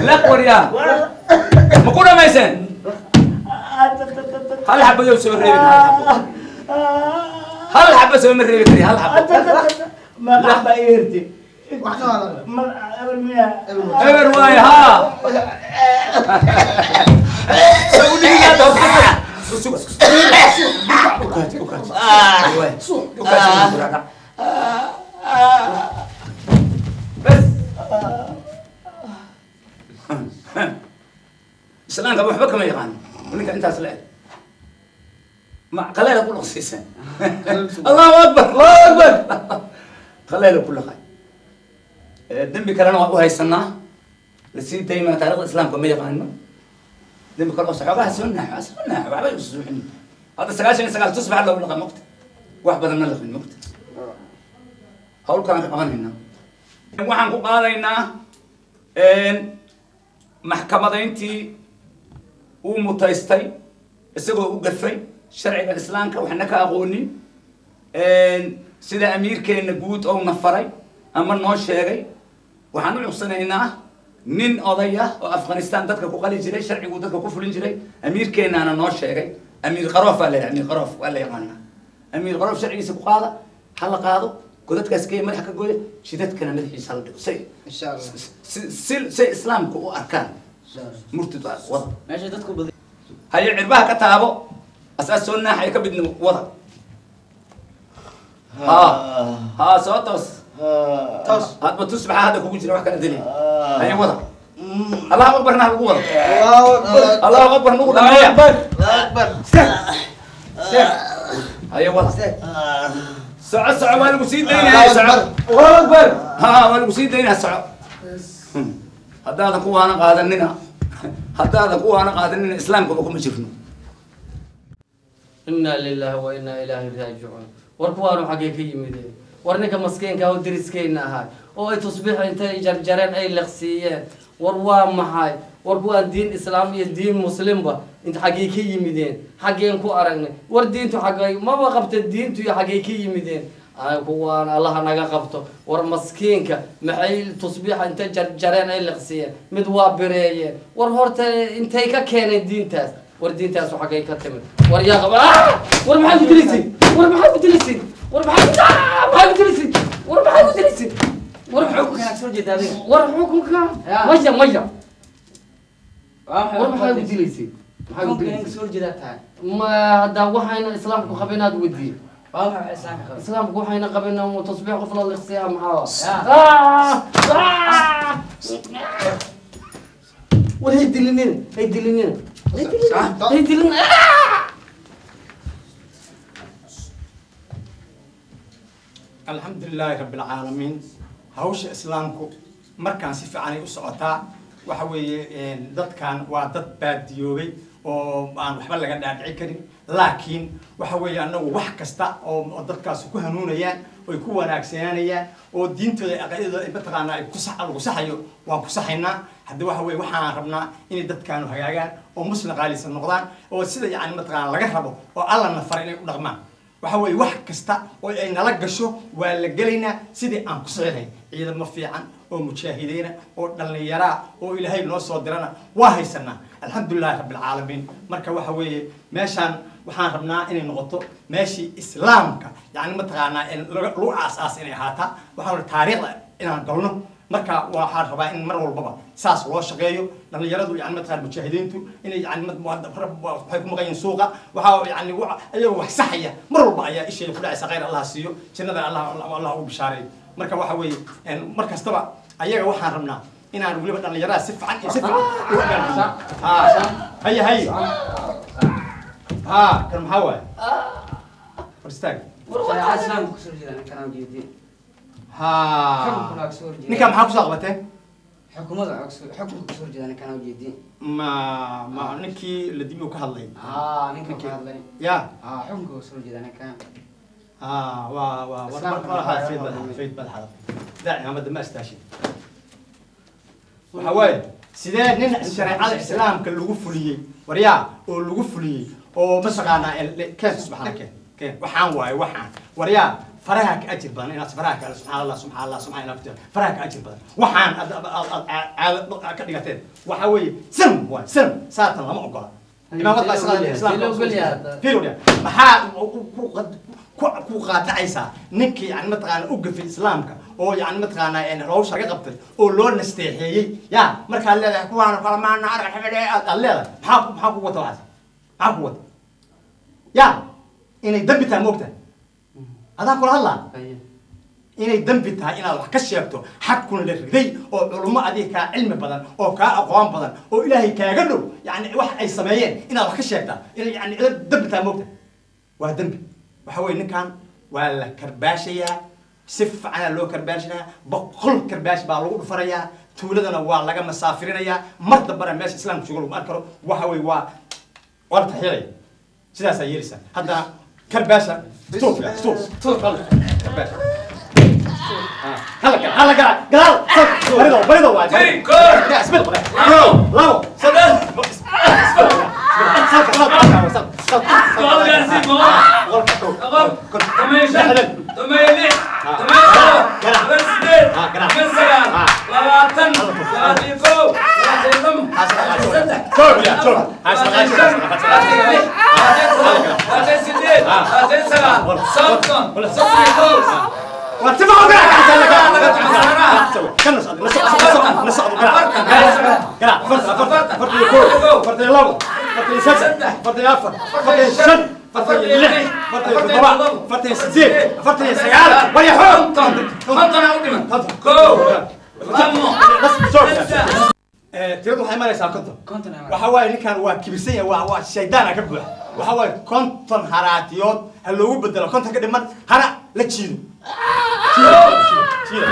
Laq waryaa ma ku dhamayseen? Hal xabo yow soo reebin, hal xabo, hal xabo sooma reebi kari, hal xabo. Ma eerti? Eber waaye. Haa, soo udhigigaada. Suga, ukaaj, ukaaj, ukaaj, bas. Islaamka waxba kama yaqaano ninka intaas la eg. Ma qaleela ku dhaqsiisan? Allahu akbar, allahu akbar. Qaleela ku laqay. Dembi kalena waa u haysanaa, lasii daymaa. Taarikhda islaamka ma yaqaano. Dembi kale oo xoogaha soo naaxo, soo naaxo, waxba yusuuxin. Hadda 99 tusbax loogu laqa mugta, wax badan ma laqin mugta. Hawl kalaan ka qabanaynaa. Waxaan ku qaadaynaa maxkamadayntii uu mutaystay, isagoo u gafay sharciga islaamka, waxna ka aqoonin, sida amiirkeena guud ouna faray ama noo sheegay. Waxaan u cugsanaynaa nin odaya oo Afghanistan dadka ku qali jiray, sharcigu dadka ku fulin jiray. Amiirkeenaana noo sheegay, Amiir Qaroof baa la yidhaha. Amiir Qaroof waa la yaqaanaa. Amiir Qaroof sharcigiisa ku qaada. Ha la qaado godadkaas, kaya madaxa ka gooya, jidadkana madaxiisa hala dhigo, say insha Allah si say islaamka u arkaan. Murtid waa wada meesha dadku badan. Haye, cirbaha ka taabo, asaa soo naaxaya, ka bidna wada. Ha ha, soo toos. Toos. Hadba tusbaxa hadda kugu jira wax kala dili. Haye, wada. Allahu akbarna ha lagu wado. Allahu akbar nagu dhameeya. Akbar. Haye, wada, soco, soco, waa lagu sii daynaya, soco. Allahu akbar. Ha, waa lagu sii daynaya, soco. Haddaadan kuwaana qaadanina, haddaadan kuwaana qaadanina, islaamkaba kuma jirno. Inaa lilahi wa inaa ilaahi raajicuun. War kuwaanu xaggee ka yimideen? War ninka maskiinka oo deriskeenna ahay oo ay tusbiix intay jarjareen ay liqsiiyeen, war waa maxay? War kuwaan diin islaam iyo diin muslimba int xaggee ka yimideen? Xaggeen ku aragnay? War diintu xaggay maba qabta diintu iyo xaggee ka yimideen? Ay kuwaan allaha naga qabto. War maskiinka maxay tusbiixa intay jarjareen ay liqsiiyeen? Mid waa bireeyeen. War horta intay ka keeneen diintaas? War diintaasu xaggay ka timid? War yaa qaba? War maxay ku dilaysiin? War maxay ku dilaysiin? War maxay, maxay ku dilaysiin? War maxay ku dilaysiin? War xukunka soo jeeda adiga. War xukunka maya, maya. War maxay ku dilaysiin? Maxay ku xukunka dilaysiin? Soo jeeda tahay. Ma hadda waxayna islaamku qabin aad wadiin. Waa maxay islaamka qaba? Islaamku waxayna qabin tasbiix qof la liqsiyaa. Maxaa war hay dilinina, hay dilinina, hay dilinina, hay dilinina. Alxamdulilaahi rabbi alcaalamiin. Hawsha islaamku markaan si fiicanay u socotaa. Waxa weeye, dadkan waa dad baadiyoobay oo aan waxba laga dhaadhici karin, laakiin waxa weeye annagu wax kasta oo dadkaasi ku hanuunayaan oy ku wanaagsananayaan oo diintooda, aqaidadooda ay mataqaanaa ay ku sax lagu saxayo, waan ku saxaynaa. Hadda waxa weeye waxaan rabnaa inay dadkaanu hagaagaan oo muslim qaalisan noqdaan oo sida yacni mataqaanaa laga rabo oo alla na faray inay u dhaqmaan. Waxa weeye wax kasta oo ay nala gasho waa la gelaynaa sidii aan ku sixinay. Ciidamo fiican oo mujaahidiina oo dhallinyaraa oo ilaahay noo soo dirana waa haysanaa, alxamdulilahi rabbi alcaalamiin. Marka waxa weeye meeshaan waxaan rabnaa inay noqoto meeshii islaamka yacni mataqaanaa in lagu aas-aas inay ahaataa. Waxaan rabaa taariikhda inaan galno. Marka waxaan rabaa in mar walbaba saas loo shaqeeyo. Dhallinyaradu yani mataqaan mujaahidiintu inay yani waxay ku maqan yihiin suuqa, waxaa yani ayagoo wax saxaya mar walba ayaa isheeda ku dhacaysa. Khayr allah siiyo, jannada allah allah ugu bishaareeyo. Marka waxa weeye mar kastaba ayaga waxaan rabnaa inaan weliba dhallinyarada si fiican iyo si fiican u abaalgudno. Ha, haye, haye. Ha, kan maxaa waaye? Hor istaag. Shareecada islaamka kusoo jeeda ninkan aan jeedin. Ha, xukunkuna waa kasoo horjeeda. Ninkan maxaa kusoo qabateen? Xukumada xukunka kasoo horjeeda ninkan aan jeedin. Ma ninkii la dimi ka hadlay? Haa, ninkan ka hadlay. Ya. Haa, xukunka kasoo horjeeda ninkan. Ah, waa Islaamka war maxaa fayd laga bad hadlay? Fayd bad xadaf daaci amada ma astaashin. Waxa waaye sidee nin shareecada islaamka lagu fuliyey, waryaa, oo lagu fuliyey oo mataqaanaa keen, subxaana, keen, keen. Waxaan waaye waxaan, waryaa, Faraha ka ajir badan inaad faraha ka subxaan Allah, subxaan Allah, subxaan Allah, faraha ka ajir badan. Waxaan aad ka dhigateen waxa weeye san waay san saatan lama ogola. Imaamad baa islaam fiiro maxaa ku qaadacaysaa ninkii yani mataqaana u gafay islaamka oo yani mataqaana hawsha laga qabtay oo loo nasteexeeyey ya markaad leedahay kuwaana kala maana arag xabadhe aad leedahay maxaa ku wata waxaas maxaa ku wata ya inay dambi tahay moogtahay adaa kula hadlaa inay dambi tahay inaad wax ka sheegto xaqkun la riday oo culummo adiga kaa cilmi badan oo kaa aqoon badan oo ilaahay kaaga dhow yani wax ay sameeyeen inaad wax ka sheegtaa inay yani dambi tahay moogtahay waa dambi. Waxa weeye ninkan waa la karbaashayaa, si fiicanaa loo karbaashanayaa, 100 karbaash baa lagu dhufanayaa, tuuladana waa laga masaafirinayaa, mar dambana meesha islaamka joogo laguma arki karo. Waxa weeye waa la taxyiilaya, sidaasaa yeelaysaa. Haddana karbaasha stop stop stop karbaash hala gara hala gara gadaal barido barido waay isbel labo saddex Tiradu waxay maraysaa 50. Waxa waaye ninkan waa kibirsan yahay, waa shaydaan ka buuxa. Waxa waaye 50 haraatiyood ha loogu bedelo 50 ka dhiman hana la jiido. Jiido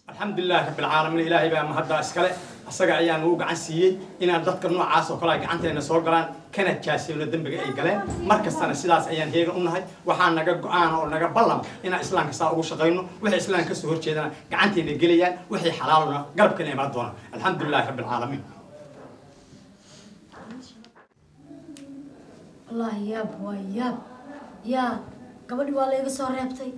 الحمد لله رب العالمين. إلهي بقى ما هدا إسكاله أصدق أيام وقع عن إن الدكتور نوع عاص وكلا عنتنا سو قران كانت كاسي ولا دم بقى إيجاله مركز سنة سلاس أيام هي قلنا هاي وحنا نجا قعان أو نجا بلم إن إسلام كسا أو شقينه وحي إسلام كسهور كذا عنتنا جليان وحي حلالنا قرب كنا يبعدونا. الحمد لله رب العالمين. الله ياب وياب يا قبل ولا يقصر ريبتي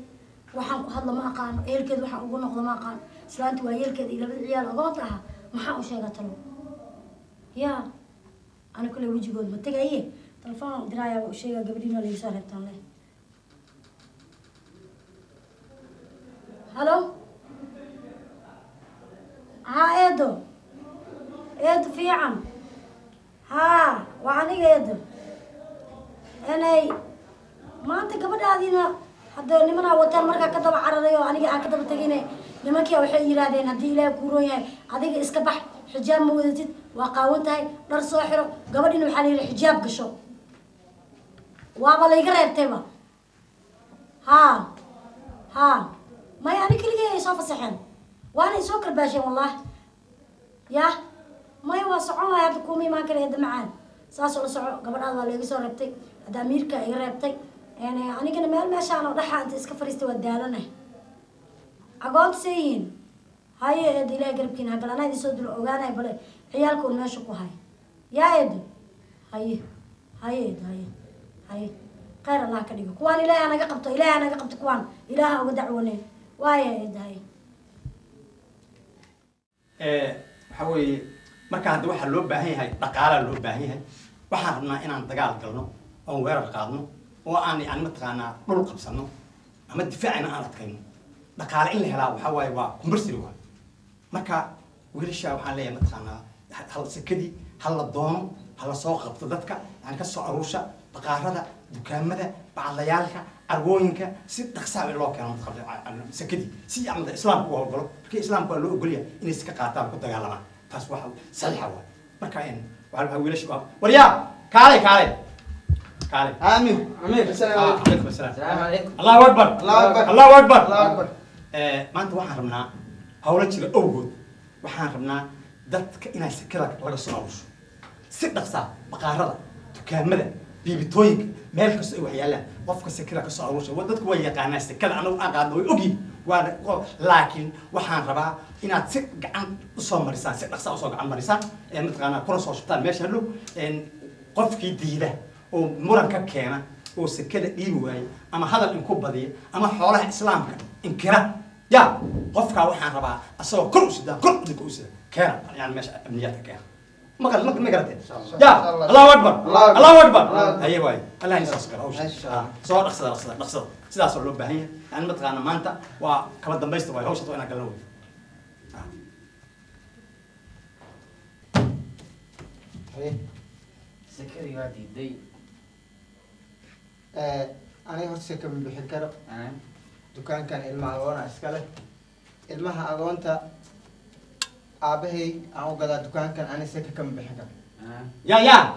waxaan ku hadlo ma aqaan eelkeed waxaan ugu noqdo ma aqaan islaantu waa eelkeed iyo labada ciyaal ogoonta ah maxaa u sheegaa talo yaa ana kale wajigood ma tagaye telefoon diraaya u sheegaa gabadhiina la soo reebtaan leh. Halo ha eedo eedo fiican ha waa aniga eedo inay maanta gabadhaadiina hadda nimanaa wataan markaa ka daba cararay oo aniga aan ka daba tagine nimankii waxay yiraahdeen haddii ilaahay kuu roon yahay adiga iska bax xijaab ma wadatid waa qaawan tahay dhar soo xiro gabadhina waxaa la yidhi xijaab gasho waaba layga reebtayba haa haa maya ani keligay ay soo fasaxeen waana ay soo karbaasheen wallahi yah maya waa socon waaya hadda kuuma imaan kara eedda macaan saasoo la soco gabadhaada waa layga soo reebtay hadda amiirka iga reebtay يعني أنا كنا مال ماشي أنا وضحى أنت إسكفر استوى دالنا أقول سين هاي دي لا قرب كنا قال أنا دي صدر أوغانا بلا عيالكم ماشوا هاي يا إد هاي هاي هاي هاي خير الله كريم كوان إله أنا قبته إله أنا قبت كوان إله ودعوني واي إد هاي حوي مركز هذا واحد لو باهي هاي دقالة لو باهي هاي وحنا إن عن دقال قلنا أو وير قادنا وأنا يعني متقانا dhul qabsano ama difaacina aan adkayno dhaqaale in la helaa waxa waaye waa kumbarsi waa marka wiilasha waxaan leeyahay mataqaanaa hal sakadii hal la doono hal la soo qabto dadka yani ka soo aruusha baqaarada dukaamada bacadlayaalka argooyinka si dhaqsaa loo keeno mataqaanaa sakadii si amada islaamku u howlgalo marka islaamku waa loo ogolyahay inay iska qaataan ku dagaalamaan taas waxa saxiixa waa marka in waxa wiilasha waryaa kaalay kaalay Kaale. Amiir. Amiir. Assalaamu Ah, calaykum. calaykum assalaam. Asalaamu calaykum. Allahu akbar. Allahu akbar. Allahu akbar. Allahu akbar. Maanta waxaan rabnaa hawlo jira awgood, waxaan rabnaa dadka inaa sekada laga soo aruusho si dhaqsaa, baqaarada, dukaamada, biibitooyinka, meel kasta ay waxyaalaan qofka sekada ka soo aruusha. Dadku way yaqaanaa sekada anagu aan qaadno, way ogyihin waana laakiin waxaan rabaa inaad si gacan usoo marisaan, si dhaqsaa usoo gacan marisaan ee mataqaanaa kuna soo shubtaan meesha hadhow. Qofkii diida oo muran ka keena oo sekada dhiibi waaye ama hadal inku badiya ama xoolaha islaamka inkira, ya qofkaa waxaan rabaa asagoo kor u sidaa, kor idinka u sida keena, yani meesha amniyaadka keena. Maqal ma ma garateen? Ya Allahu akbar. Allahu akbar. Haye waaye, Allah in soo garo hawsha. Soo dhaqsada, dhaqsada, dhaqsada, sidaasoo loo baahan yahay. Yani mataqaana maanta waa kala dambaysta waaye hawsha, waa inaan galno wey. Haye. Sekadii waa diiday. Aniga horta seka ma bixin karo. Dukaankan ilmaha agoona iska leh, ilmaha agoonta aabahay aan u gadaa dukaankan. Ani seka kama bixin karo. Ya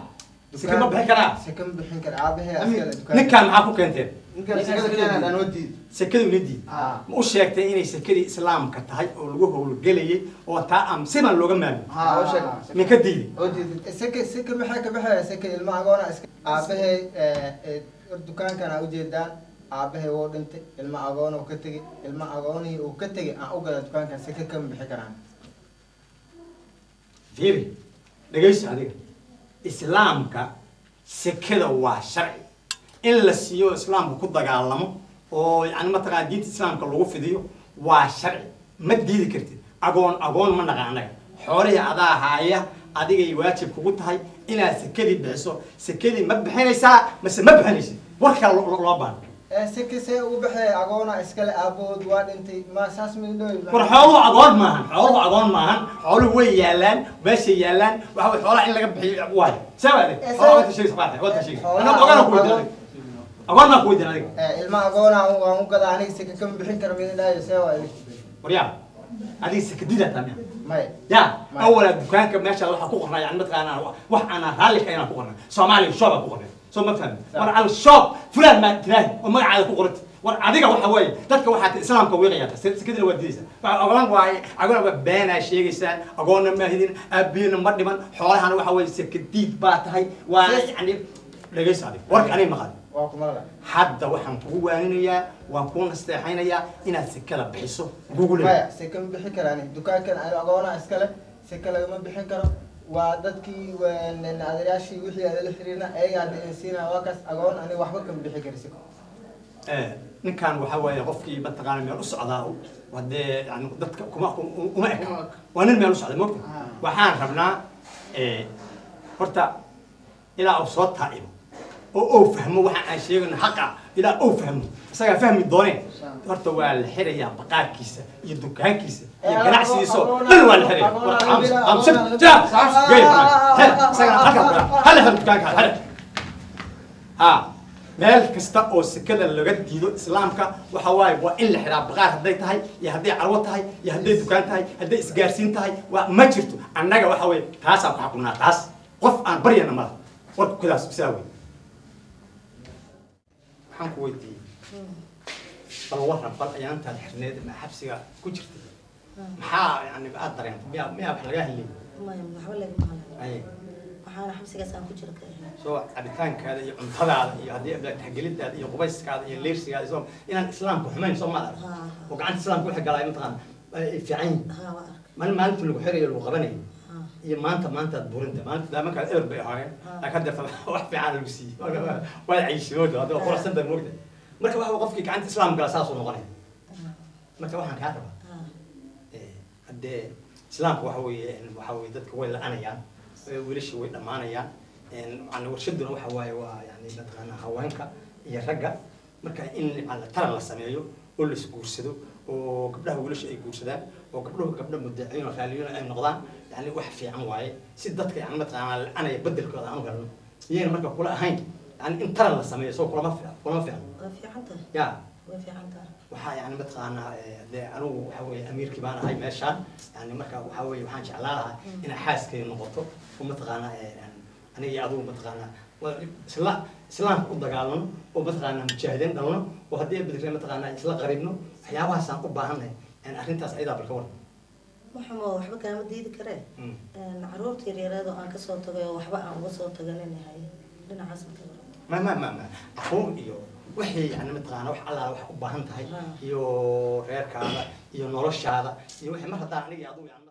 sika ma bixin karaa? Seka ma bixin karo, aabahay aa iska leh dukaankan. Ninkaan maxaa ku keenteen? Ninkan sekada keenan anoo diid. Sekadii ula diid? Ma u sheegtay inay sekadii islaamka tahay oo lagu howlgelayay oo taa am siban looga maamul? Haa, oo sheeg. Min ka diiday? Oo diiday. Seka maxay ka baxaya? Seka ilmaha agoona iska aabahay dukaankan aa ujeedaan. Aabahay wuu dhintay, ilma agoon uu ka tegey, ilma agoonihii uu ka tegey aan u gadaa dukaankan. Seka kama bixi karaan. Fiiri, dhegayso adiga, islaamka sekada waa sharci in la siiyo, islaamka ku dagaalamo oo yani mataqaana diinta islaamka lagu fidiyo waa sharci, ma diidi kartid. Agoon agoon ma naqa annaga, xoolihii adaa haaya, adigay waajib kugu tahay inaad sekadii bixiso. Sekadii ma bixinaysaa mase ma bixinaysid? War kale loo baahno. Seka see ugu baxee? Agoona iskale, aabahood waa dhintay, ma saas ma dhow? War xooluhu agoon maahan, xooluhu agoon maahan, xooluhu way yaalaan meeshay yaalaan. Waxa way xoolaha in laga bixiyo waayo see waa adig xoolaha waad ka sheegaysa, waad ka sheegaysa. Anaa ogaana ku weydiin adiga, agoon maa ku weydiin adiga. Ilma agoona waan u gadaa aniga, seka kama bixin karo midin dhahayo, see waa adig? Waryaa, adiga seka diidaa taa miya? Maya. Ya awala dukaanka meesha waxaa ku qornaa, yani mataqaanaa wax aanaa raalli ka inaan ku qornay Soomaaliya shop aa ku qornay, soo ma fahmi? War al shop fulaan maa tiraahi oo magacaada ku qorantay. War adiga waxa weeye dadka waxaa islaamka wiiqayaa, sekadina waa diidaysaa. Waxa ogolaan waaye agoon waa beenaa sheegaysaan, agoonna ma hidin, aabihiina ma dhiman, xoolahana waxa weeye seka diid baa tahay. Waa yani dhegayso adiga, warka aniga maqal. Waa ku maqla. Hadda waxaan kugu waaninayaa, waan kuu nasteexaynayaa inaad sekada bixiso lagugu leeyahay. Maya, seka ma bixin karo ani dukaankan agoona iskale, seka lagama bixin karo. Waa dadkii adeeryaashii wixii aad la xiriirna ayagaa hadda idin siinaya, waa kaas agoon, ani waxba kama bixin kari seko. Ninkan waxa weeye qofkii mataqaana meel u socdaa hadee yani dadka kuma uma eka, waa nin meel u socda mogta. Waxaan rabnaa horta ilaa uu soo taa'ibo oo uu fahmo waxa aan sheegayno xaqa, ilaa uu fahmo isagaa fahmi doonee. Horta waa la xirayaa baqaarkiisa iyo dukaankiisa iyo ganacsigiisa oo dhan waa la xiraya. War aamus, aamus, jaa gey xir isagana halkaa ku xira. Hala xiro dukaanka, hala xiro. Ha meel kasta oo sekada laga diido islaamka waxa waaye waa in la xiraa, baqaar hadday tahay iyo hadday carwo tahay iyo hadday dukaan tahay, hadday isgaarsiin tahay, waa ma jirto. Annaga waxa weeye taasaan ku xakunaa, taas qof aan baryana mala. Warka kudaas sidaa wey. Waxaan ku weydiiyey, bal waran, bal ayaantaad xirneed ma xabsiga ku jirtay, maxaa yani aad dareentay? Miyaa wax lagaa heliyay? Maya, waxba lagama hadlin. Ay. Waxaana xabsigaas aan ku jiro ka ahayn. Soo cabitaankaada iyo cuntadaada iyo haddii abla taxgelidaada iyo qubayskaada iyo leersigaada, soo inaan islaamka xumayn soo ma arag? Oo gacanta islaamka wixii galay mataqaan ay fiican yihiin. Haa, waa arkay. Maalin maalintii lagu xirayo lagu qabanayo Haa. iyo maanta maantaad burinta maalinta daamankaad eber bay ahaayeen, laakiin hadda wax fiican lagu siiyey, waad cayishay moogta, hadda waa quruxsan tahay moogta. Marka waxa qofkii gacanta islaamka gala saasuu noqonaya. Marka waxaan kaa rabaa haddee islaamka waxa weeye dadka way la-anayaan, wiilashii way dhammaanayaan, yani warshaduna waxa waaye waa yani mataqaanaa haweenka iyo ragga. Marka in yani taran la sameeyo oo la isguursado oo gabdhaha wiilasha ay guursadaan oo gabdhuhu gabdho mudaciin oo raaliyoon ay noqdaan, yani wax fiican waaye si dadka yani mataqaanaa la-anaya bedelkooda aan u helno. Iyayna marka kula ahayn yani in taran la sameeyo, soo kulama fiican? Waa fiican tahay. Ya. Way fiican tahay. Waxaa yani mataqaanaa dee anigu waxa weeye amiirkii baan ahay meeshaan, yani marka waxa weeye waxaan jeclaan lahaa inay xaaskay noqoto oo mataqaanaa aniga iyo adigu mataqaanaa Isla islaamka u dagaalano oo mataqaanaa mujaahidiin dhalno oo haddii ay bedre mataqaanaa isla qaribno, waxyaabahaasaan u baahannahay. Arrintaas ayadaa bal ka waran. Maxumo, waxba kaama diidi karee. Caruurta yaryareed oo aan kasoo tagay oo waxba aan uga soo taganinahay, dhinacaas ma ka waran? Ma caruur iyo wixii yani mataqaanaa wax allaala wax u baahan tahay iyo reerkaada iyo noloshaada iyo wixii mar haddaan aniga iyo adigu yani.